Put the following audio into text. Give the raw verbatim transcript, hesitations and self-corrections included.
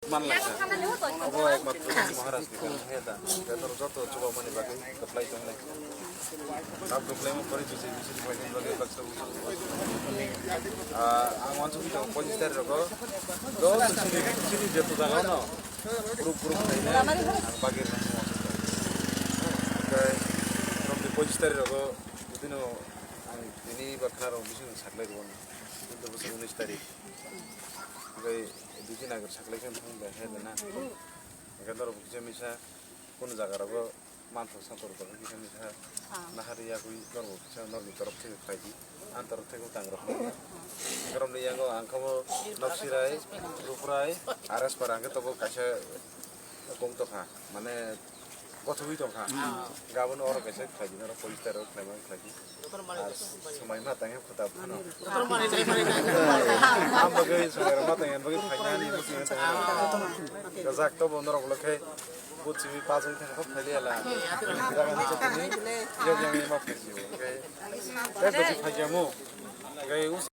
Manlaisa. Obo ekmatro Maharaj ni kaam hai da. Joto, joto chubamani bagwi kwplai tongnai. Tab kwplaima pore bisi bisi phaini bagwi baksa usul. Ah, ang wansuk tongo pochis tarikh rogo. Joto chini, chini joto jaga no. Group, group khaina ang bagwi rwna wansuk tongo. Oke, romni pochis tarikh rogo, bidino ang tini ba khna rok bising saklai rwno. Kintu bwswk unis tarikh. Oke, dui tin agor saklai khe thang bai hai na. Oke, norok kisa misa, kunu jaga rogo. Manthok sathok rok kisa misa nahari yagwi norok kisa norokni torok thaibo khlai di, ani torok thaibo tang rok. Norokni yango ang khe bo Nokchirai, Ruprai, R S Para hwnkhe tobo kaisa kok tongkha, mane gothogwi tongkha. Gabon oro kaisa khlai di, norok poster rok khlai ma khlai di. Swmai ma tang khe khuta phano. Ang bagwi swmai rok ma tang khe bagwi phaina ni bagwi tang khe. Gajak to bo norok lo khe but simi pas wngkha khe phai liya la. Jaga ni chotini yok yang ma phai ji. Khe khe to phai jamu. Khe